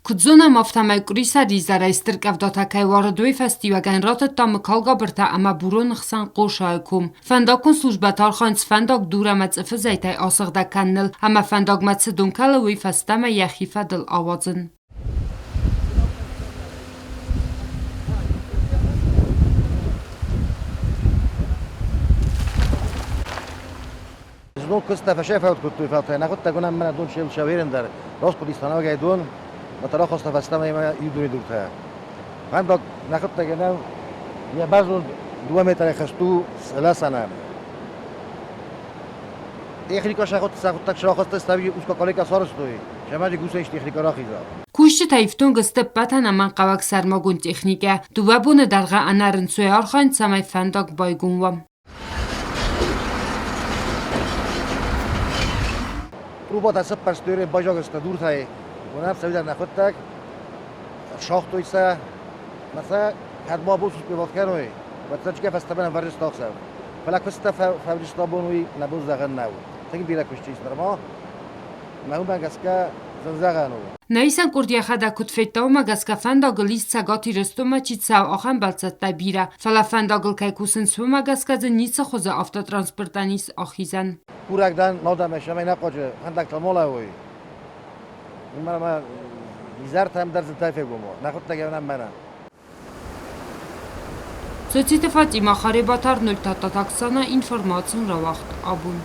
Куыд зонӕм, афтӕмӕй къуырисӕр изӕрӕй стыр къӕвдатӕ кӕй уарыд, уый фӕстиуӕгӕн ратыдта Мыкалгабыртӕ ӕмӕ Буроны хсӕн Къосайы ком. Фӕндаггон службӕтӕ архайынц фӕндаг дур ӕмӕ цъыфы зӕйтӕй асыгъдӕг кӕныныл ӕмӕ фӕндагмӕ цы дон кӕлы, уый фӕстӕмӕ йӕхи фӕдыл ауадзын. Знон куыста фӕсӕфӕуд кодтой, фӕлтӕ нӕхуыдтӕг уынӕм мӕнӕ дон сӕверын дӕр. Росхъуыдис дон, мӕ рахаста фӕстӕмӕ ӕмӕ иу дуртӕ. Фӕндаг нӕхуыдтӕг нӕу, йӕ бӕрзонд 2 метрӕй хӕст у лӕсӕнӕ. Техника сӕхуыдтӕг срахаста, стави узкоколейка сарӕзтой, сӕмӕджы гусӕй техника рахиза. Кусджытӕ ифтонг сты ӕппӕт ӕнӕмӕнгхъӕуӕг сӕрмагонд техникӕ. 2 боны дӕргъы ӕнӕрынцой архайынц, цӕмӕй фӕндаг байгом уа. Трубатӕ цыппӕрстой баззадысты дуртӕй. Уынӕм сӕ нӕхуыдтӕг, сагътой сӕ, мӕ сӕ кӕд ма бон суспевал кӕной, уӕд сӕ чгӕ фӕстӕмӕ ӕвӕрджысты ӕхсӕв. Фӕлӕ куыстытӕ фӕвджысты абон уый нӕ бон зӕгъӕн нӕу. Тынг бирӕ куыст ис нырма. Мӕ уымӕ гӕсгӕ зын зӕгъӕн у. Нӕ исӕн къорд йӕхӕдӕг куыд федта, уымӕ гӕсгӕ фӕндагыл ис Цӕгат Ирыстонмӕ чи цӕуы, ахӕм бӕлццӕттӕ бирӕ. Фӕлӕ фӕндагыл кӕй кусынц, уымӕ гӕсгӕ дзы ницы хуызы автотранспортӕн ис ахизӕн. Курӕг дӕн мадӕмӕ, цӕмӕй нӕ хъуаджы фӕндӕгтыл ма лӕууой. Уымӕн ӕмӕ изӕртӕм дӕр зынтӕй фегом уа. Нӕхуыдтӕг ӕмӕ мӕнӕ. Цоциты Фатимӕ, Харебаты Арнольд, Тадтаты Оксана, информацион рауагъд абон.